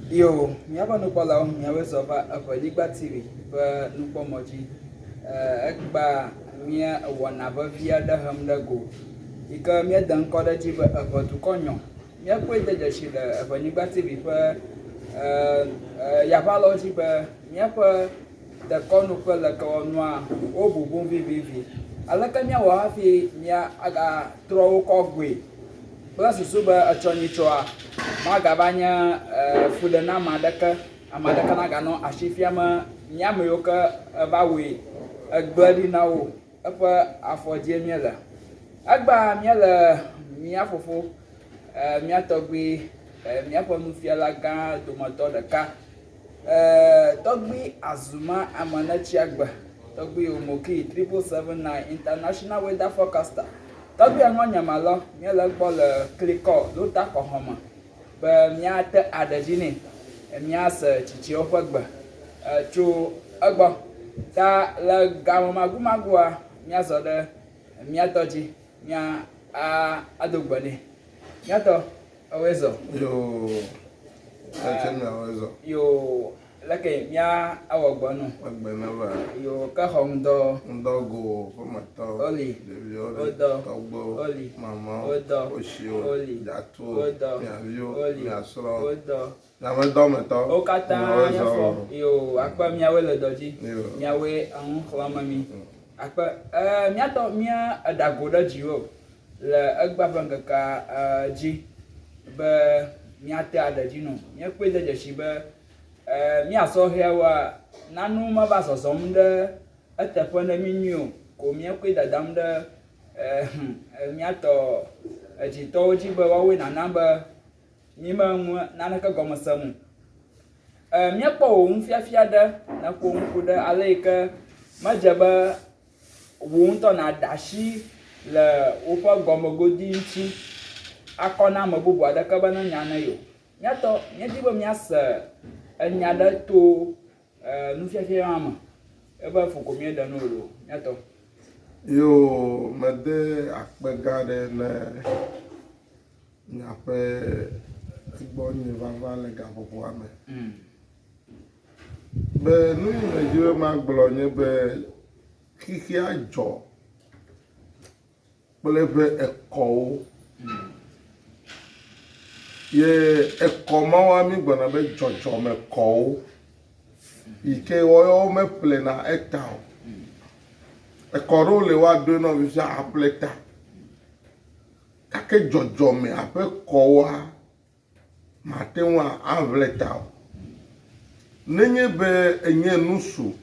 Yo, míaƒe nukpɔlawo, miawoe zɔ va Eʋenyigba TV ƒe nukpɔmɔ dzi. Egbea mía wɔna vevi aɖe hem ɖe go yi ke míede ŋkɔ ɖe edzi be Eʋedukɔ Nyɔ. Míekpɔe de dzesi le Eʋenyigba TV ƒe yaʋalɔwo dzi be míaƒe dekɔnu kple lekewɔnua wo bubum vivivi. Aleke míawɔ hafi míagatrɔ wo kɔ goe kple susu be etsɔ nyitsɔa magava nye fuɖename aɖeke, ame aɖeke naganɔ asi fiam mía ame yiwo ke eva wɔe egblẽ ɖi na wo eƒe afɔ dzie míele. Egbea míele mía fofo, mía tɔgbui, míaƒe nufiala gã dometɔ ɖeka Tɔgbui Azuma Amenetsiagbe, Tɔgbui Omoki 7779 International Weather Forecaster. Tɔgbui Aŋɔ Nyamalɔ, míele egbɔ le Klikɔ Lota kɔxɔme be míate aɖe dzi nɛ, míase tsitsiawo ƒe gbe tso egbɔ. Ta le game magumagua, míazɔ ɖe mía tɔ dzi, mía ado gbe nɛ. Mía tɔ. Ewɔe zɔ. Yoo. Etse mia wɔe zɔ. Yoo. Leke mia awɔ gbɔ nɔ. Egbe ne va. Yoo ke xɔ ŋdɔ. Ŋdɔ go ƒemetɔ. Oli. Ɖeviwo ɖe. Wodɔ. Tɔgbewo. Oli. Mamawo. Wodɔ. Oshiwo. Oli. Dzatuwo. Wodɔ. Miaviwo. Oli. Miasrɔ̃. Wodɔ. Miaƒe dɔmetɔ. Wo katã Miawɔe nye zɔ. fɔ. Yoo akpe miawoe le dɔ dzi. Yoo. Miawoe enu xlɔ̃me mi. Akpe e miatɔ mia eɖa go ɖe dziwò. le egbea ƒe ŋkekea dzi be míate aɖe dzi nɔ. Míekpɔe de dzesi be mía sɔhɛwoa, nanewo meva zɔzɔm ɖe eteƒe ne mí nyuie o ko míekpɔe dadam ɖe mía tɔ edzitɔwo dzi be woawoe nana be mí me nu naneke gɔme sem o. Míekpɔ wò nufiafia ɖe nèƒo nu ku ɖe ale yi ke medze be wò ŋutɔ nàɖe asi le woƒe gɔmegodi ŋuti akɔ na ame bubu aɖeke be nenya ne ye o. Míatɔ, míedi be míase enya ɖe to nufiafia ma me ebe fu ko míeɖe nu o loo. Míatɔ. Yoo, mede akpe gã aɖe ne miaƒe egbɔnye vava le gaƒoƒoa me. Be nu yi medi be magblɔ nye be xexea dzɔ kple eƒe ekɔwo. Ye ekɔ mawoa mígblɔna be dzɔdzɔmekɔwo yi ke woawo meƒlena eta o. Ekɔ ɖewo li woadoe na wò fifia aƒle ta gake dzɔdzɔmea ƒe kɔwoa mate ŋu aʋle ta o. Nenye be ènye nusu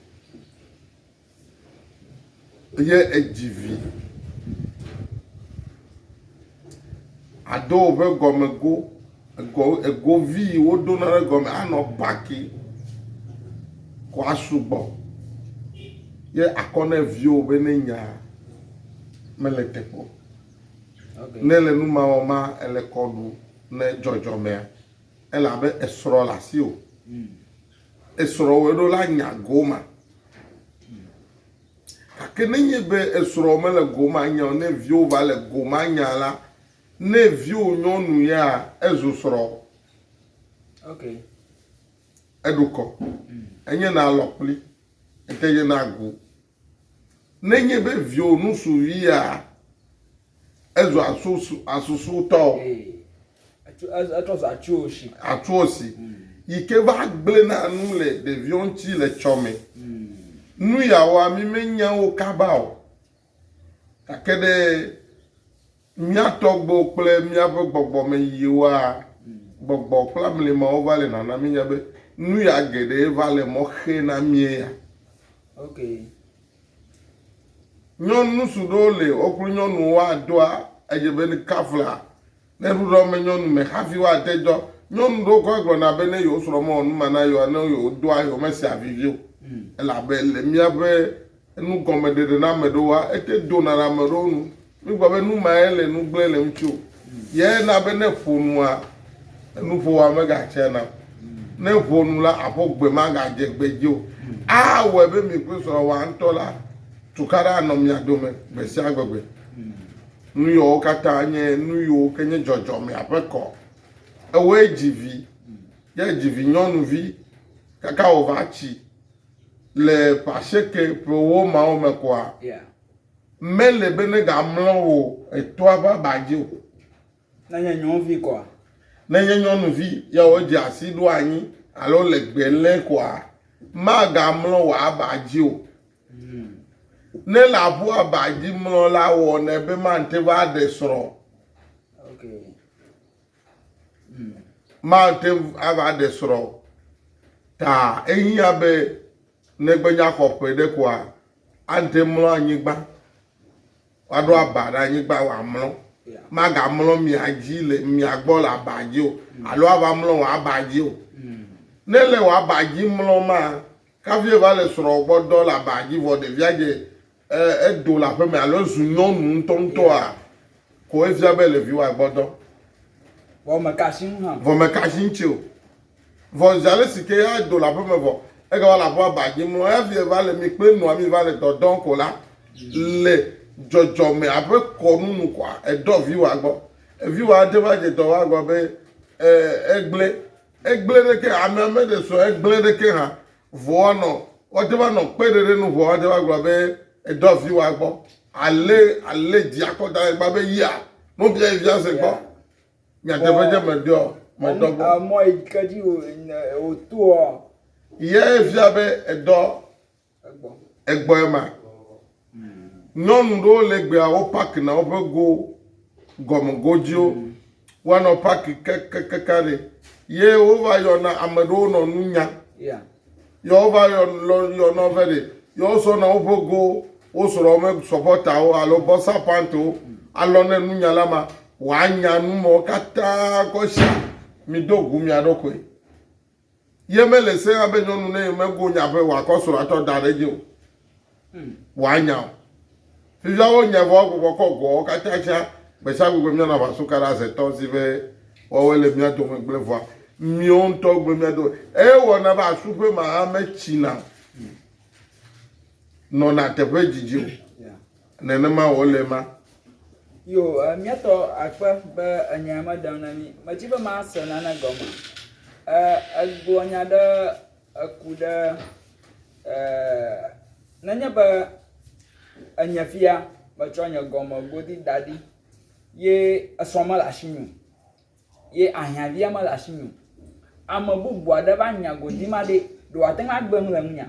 ye èdzi vi, àdo woƒe gɔmego, ego egovi yi wodona ɖe gɔme anɔ paki ko asugbɔ ye akɔ ne viwò be ne nya mele teƒe o. Ne ele nu ma wɔm ma, ele kɔ ɖu ne dzɔdzɔmea elabe esrɔ̃ le asiwò. Esrɔ̃wòe ɖo la nya go ma. Gake nenye be esrɔ̃wò mele go ma nya o, ne viwò va le go ma nya la, ne viwò nyɔnu ya ezu srɔ̃. Okay. Eɖo kɔ. Enye na alɔkpli, ete nye na agu. Nenye be viwò ŋutsuvi ya ezu asusu asusutɔ. Etrɔ zu atsuosi. Atsuosi yi ke va gblẽna nu le ɖeviwo ŋuti le tsɔme. Nu yawoa mi menya wo kaba o. Gake ɖe mía tɔgbuiwo kple míaƒe gbɔgbɔmeyiwoa, gbɔgbɔ kple amlimawo va le nana mínya be nu ya geɖe va le mɔ xe na mía ya. Okay. Nyɔnu ŋutsu ɖewo le wokple nyɔnuwo woadoa edze be ne kafla ne ɖuɖɔ me nyɔnu me hafi woate dɔ. Nyɔnu ɖewo kɔ gblɔna be ne yewo srɔ̃ mewɔ nu ma na yewoa ne yewo doa yewo mesea vivi o. Elabe le míaƒe nugɔmeɖeɖe na ame ɖewoa ete dona le ame ɖewo nu. Mígblɔ be nu mae le nu gblẽ le ŋuti o. Ye na be ne ƒo nua, nuƒoa megatsena o. Ne ƒo nu la, aƒo gbe magadze gbe dzi o. Awɔe be mi kple srɔ̃wòa ŋutɔ la, tukaɖa anɔ mia dome gbe sia gbegbe. Nu yawo katã nye nu yiwo ke nye dzɔdzɔmea ƒe kɔ. Ewɔe dzi vi. Ye dzi vi nyɔnuvi kaka wòva tsi le ƒe asieke ƒe ewo mawo me koa, mele be negamlɔ wò etɔa ƒe aba dzi o. Nenye nyɔnuvi koa? Nenye nyɔnuvi ya wodze asi ɖo anyi alo le gbe lé koa, magamlɔ wò aba dzi o. Ne le aƒu aba dzi mlɔ la wɔnɛ be mate va ɖe srɔ̃. Mate ŋu ava ɖe srɔ̃ o. Ta ehiã be negbe nya xɔ ƒe ɖe koa, ate mlɔ anyigba. Woaɖo aba ɖe anyigba wòamlɔ. Magamlɔ mia dzi le mia gbɔ le aba dzi o alo ava mlɔ wò aba dzi o. Ne le wò aba dzi mlɔ ma, kafi eva le srɔ̃wò gbɔ dɔ le aba dzi vɔ ɖevia dze edo le aƒeme alo ezu nyɔnu ŋutɔŋutɔa, ko efia be le viwòa gbɔ dɔ. Vɔ meka asi ŋu hã. Vɔ meka asi ŋuti o. Vɔ zi ale si ke edo le aƒeme vɔ, egava le aƒea ba dzi mlɔ hafi eva le mi kple nɔa mi va le dɔdɔm ko la, le dzɔdzɔme aƒe kɔnu nu koa, edɔ viwòa gbɔ. Viwòa te va dze dɔ va gblɔ be, egblẽ. Egblẽ ɖeke, amea meɖe srɔ̃ egblẽ ɖeke hã. Vɔ woanɔ, woate va nɔ kpe ɖe ɖe nu vɔ woate va gblɔ be edɔ viwòa gbɔ. Ale, ale dzi akɔ da ɖe gba be yia, no bia yi via se gbɔ. Nyateƒe dze meɖɔ, medɔ gbɔ. Emɔ yi ke dzi wòtoa. Ye fia be edɔ Egbɔ ema. Nyɔnu ɖewo le egbea wo paki na woƒe go gɔmegodziwo. Woanɔ paki kekekeke ɖe. Ye wova yɔna ame ɖewo nɔ nu nya. Ye wova yɔnɔ vɛ ɖe. Ye wosɔna woƒe go wo srɔ̃wo me sɔpɔtawo alo bɔsa pantiwo alɔ ne nunyala ma wòanya nu mawo katã kɔ sia. Mido gu mia ɖokui. Ye mele se hã be nyɔnu ne mego nya ƒe wòakɔ srɔ̃a tɔ da ɖe edzi o. Wòanya o. Fifia wonye vɔ gbugbɔ kɔ goawo katã tsã gbesiagbegbe míanɔ aʋasuka ɖe azetɔ si be woawoe le mía dome gblẽ vɔa míwo ŋutɔ gblẽ mía dome. Ewɔna be asuƒe ma hã metsina nɔna teƒe didi o. Nenema wòle ma. Yo, míatɔ akpe be enya meɖem na mí. Medi be mase nane gɔme. Egblɔ nya ɖe eku ɖe nenye be enye fia metsɔ nye gɔmegodi da ɖi ye esrɔ̃ mele asinye o. Ye ahiãvia mele asinye o. Ame bubu aɖe va nya godi ma ɖe, ɖe wòate ŋu agbe nu le ŋunyea?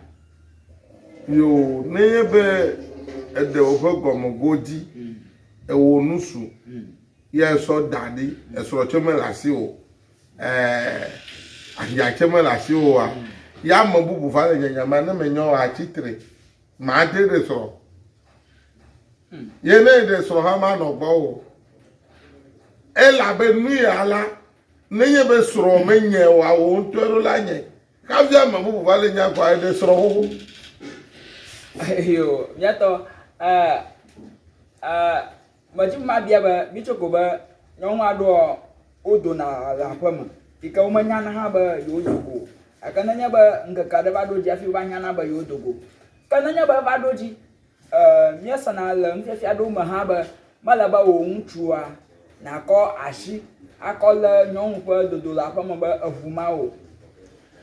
Yoo, nenye be eɖe woƒe gɔmegodi, ewò nusu, ye esɔ da ɖi, esrɔ̃ tse mele asiwò o, ɛɛ, ahiã tse mele asiwò oa, ye ame bubu va le nyanya ma, ne menya oa, atsi tre. Mate ɖe srɔ̃. Ye ne eɖe srɔ̃ hã manɔ gbɔwò o. Elabe nu ya la, nenye be srɔ̃ menye oa, wò ŋutɔe ɖo la nye. Hafi ame bubu va le nya kɔa, eɖe srɔ̃ xoxo. Eyo, míatɔ, eh, eh, medi be mabia be, mítso ko be nyɔnu aɖewoa, wodona le aƒe me yi ke womenyana hã be yewodo go o. Gake nenye be ŋkeke aɖe va ɖo dzi hafi wova nyana be yewodo go. Ke nenye be eva ɖo dzi, Míesena le nufiafia aɖewo me hã be mele be wò ŋutsua nàkɔ asi akɔ lé nyɔnu ƒe dodo le aƒeme be eŋu ma o.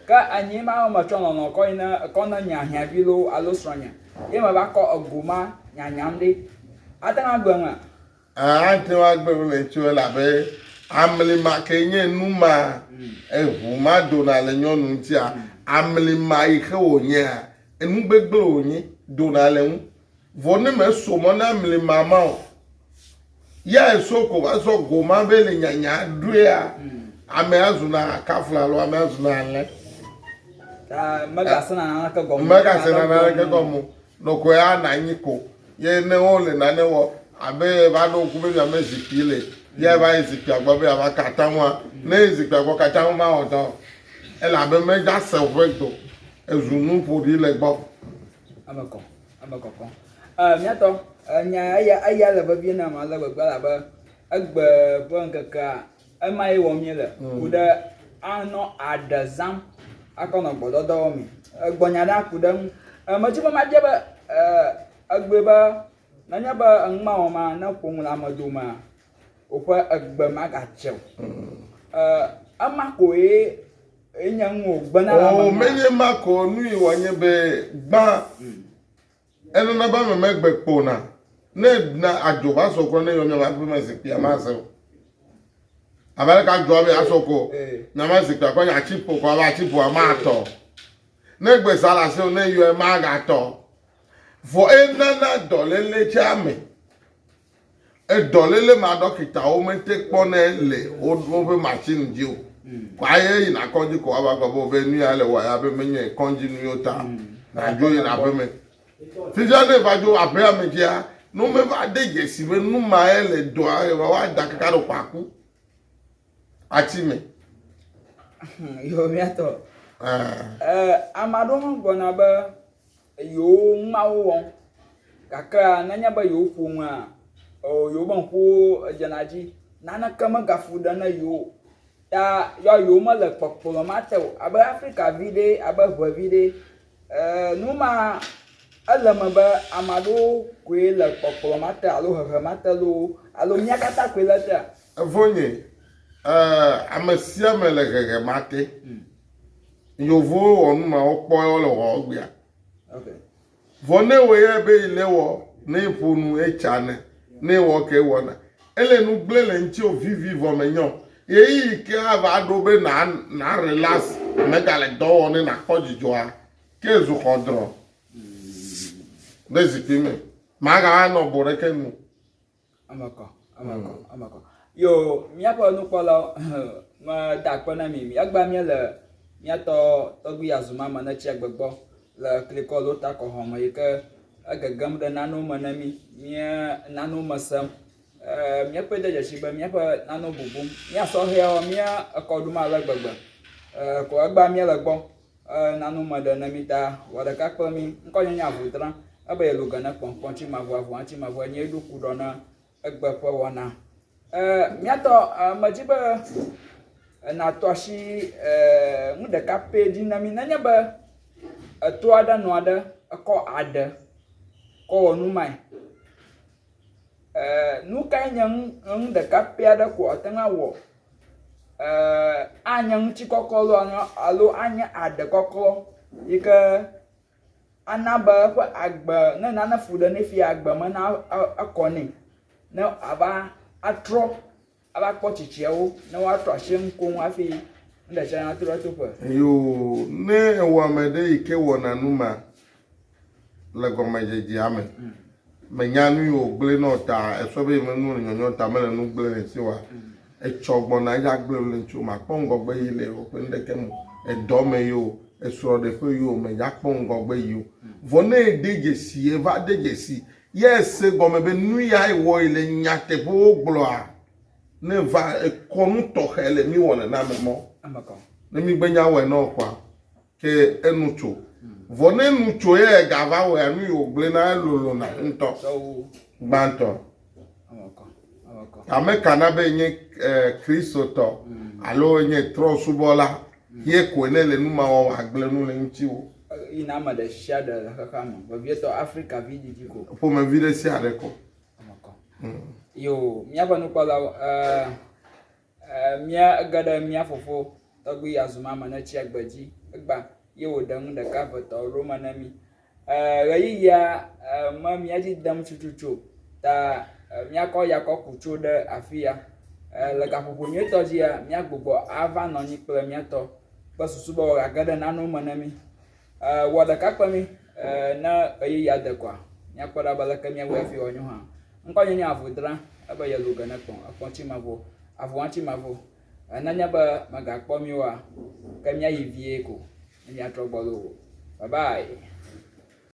Ke enyi ma metsɔ lɔlɔ̃ kɔ yi ne kɔ ne nye ahiãvi loo alo srɔ̃nye ye meva kɔ ego ma nyanyam ɖi. Ate ŋu agblɔe nua? Ate ŋu agblɔe nu le ŋuti elabe amli ma ke nye nu ma eŋu ma dona le nyɔnu ŋutia, amli ma yi ke wònyea, enu gbegblẽ wònye dona le ŋu. Vɔ ne meso mɔ na amli ma ma o, ya eso ko va sɔ go ma be le nyanya ɖoea, amea zuna kafla alo amea zuna alẽ. Ta megasena naneke gɔme o. Megasena naneke gɔme o. Nɔkɔe anɔ anyi ko. Ye ne wole nane wɔ abe va ɖo ŋku be miame zikpui le ye va yi zikpuia gbɔ be yeava ka ata ŋua, ne yi zikpuia gbɔ ka ata ŋu mawɔ dɔ o. Elabe medza se woƒe gbe o. Ezu nu ƒoɖi le gbɔ. Eme kɔ, eme kɔkɔ. E, míatɔ, enya eya, eya le vevie nam ale gbegbe elabe egbe ƒe ŋkekea Ema ye wɔm míele ku ɖe anɔ aɖe zãm akɔ nɔ gbɔdɔdɔ wɔmee. Egbɔnya ɖe aku ɖe eŋu. Medi be mabia be egblɔe be nenye be enu ma wɔma ne ƒo nu le ame domea, woƒe egbe magadze o. Ema koe. Enye nu wògbena le ame O, ŋua? menye ma ko nu yi wòanye be gbã enana be ame megbe kpona. Ne na adzo va sɔ kura ne yɔ miaƒe aƒeme zikpuia mase o. Abe aleke adzoa be asɔ ko miaƒe zikpuia kɔ nye atiƒo ko abe atiƒoa matɔ. Ne gbe sa le asiwò ne yɔe magatɔ. Vɔ enana dɔléle tse ame. Edɔléle ma ɖɔkitawo mete kpɔnɛ le woƒe machine dzi o. Kɔa ye yina kɔdzi ko woava gblɔ be wobe nu ya le wɔ ya be menye kɔdzi nu yewo ta. Nadzo yina aƒeme. Fifia ne eva dzo aƒea me dzia, ne womeva de dzesi be nu mae le dɔa woada kaka ɖo kɔa ku. Ati me. Yo míatɔ. Ame aɖewo hã gblɔna be yewo numawo wɔm gake nenye be yewoƒo nua, yewobe ŋkuwo dzena dzi. Naneke megafu ɖe na yewo o. Ta ya yewomele kpɔkplɔ ma te o. Abe Afrika vi ɖe, abe ʋe vi ɖe. Nu ma ele eme be ame aɖewo koe le kpɔkplɔ ma te alo hehe ma te loo alo mía katã koe le etea? Evonye, ame sia ame le hehe ma te. Yevuwo wɔ nu ma wokpɔ ye wole wɔwɔ egbea. Vɔ ne wò ya be yi le wɔ, ne ƒo nu etsa ne, ne wɔ ke wɔna. Ele nu gblẽ le ŋutiwò vivi vɔ menye o. Ɣeyiɣi ke ava ɖo be na na relax, mègale dɔ wɔm ne nàkpɔ dzidzɔa, ke zu xɔdrɔ̃ ɖe zikpui me. Màgava nɔ bo ɖeke nu o. Eme kɔ, eme kɔ, eme kɔ. Yo, míaƒe nukpɔlawo, meda akpe na mi. Egbea míele mía tɔ tɔgbui Azuma me ne tsi agbe gbɔ le klikɔ alo takɔxɔ me yi ke egegem ɖe nanewo me na mí. Mía nanewo me sem. E, míekpɔe de dzesi be míaƒe nanewo bubum. Mía sɔhɛawo, mía ekɔ ɖum ale gbegbe. E, ko egbea míele gbɔ. E, nanewo me ɖe ne mí ta wɔ ɖeka kple mí. Ŋkɔnye nye Avutra. Ebe ye lu ge ne kpɔn kpɔn tsi mavɔ avu tsi mavɔ enye ɖo ku ɖɔ na egbe ƒe wɔna. E, míatɔ, e, medzi be natɔ asi e, nu ɖeka pɛ dzi na mí. Nenye be eto aɖe nɔ aɖe ekɔ aɖe kɔ wɔ nu mae. E, nu kae nye nu, enu ɖeka pɛ aɖe ko wòate ŋu awɔ? E, anye ŋutikɔkɔ loo alo anye aɖekɔklɔ yi ke ana be eƒe agbe ne nane fu ɖe nɛ fia agbe me na ekɔ nɛ ne ava atrɔ ava kpɔ tsitsiawo ne woatrɔ asi eŋu koŋ hafi nu ɖe sia ɖe natrɔ etoƒe. Yoo, ne ewɔ ame ɖe yi ke wɔna nu ma le gɔmedzedzea me, menya nu yi wògblẽ nɔ o ta, esɔ be yemenu le nyɔnyɔ ta mele nu gblẽ le ŋuti oa, etsɔ gbɔna edza gblẽ nu le ŋuti o, makpɔ ŋgɔgbe yi le woƒe nuɖeke me o, edɔ me ye o, esrɔ̃ɖeƒe ye o, medza kpɔ ŋgɔgbe yi o. Vɔ ne ede dzesi, eva de dzesi Ye ese gɔme be nu ya wɔ yi le nyateƒe wogblɔa, ne va ekɔnu tɔxɛ le mi wɔ nene ame mɔ. Ne mi gbe nya wɔe nɔ kɔa, ke enu tso. Vɔ ne enu tso ye ega va wɔea, nu yi wògblẽ na elolona ŋutɔ. Gbãtɔ. Ame ka na be nye Kristotɔ alo nye trɔ̃subɔla ye koe ne le nu ma wɔm agblẽ nu le ŋutiwò. Yi na ame ɖe sia ɖe le xexea me, vevietɔ Afrika vi didi ko. Ƒomevi ɖe sia ɖe ko. Yo, míaƒe nukpɔlawo, eh, eh, mía ege ɖe mía fofo tɔgbui Azuma me ne tsi agbe dzi egba ye wòɖe nu ɖeka eve tɔ ɖo me ne mí. Eh, ɣeyiɣia eh, me mía dzi dem tututu o, ta eh, míakɔ ya kɔ ku tso ɖe afi ya. Eh, le gaƒoƒo nyuietɔ dzia, míagbugbɔ ava nɔ anyi kple mía tɔ kple susu be wòage ɖe nanewo me na mí. E, wɔ ɖeka kple mí e, ne ɣeyiɣia de kɔa, míakpɔ ɖa be leke míawɔe hafi wòanyo hã. Ŋkɔnye nye Avudrã, ebe yelu ge ne kpɔ̃, ekpɔ̃ tsi mavo, avuã tsi mavo. E, nenye be megakpɔ mí oa, ke míayi vie ko ne míatrɔ gbɔ loo. Bye bye.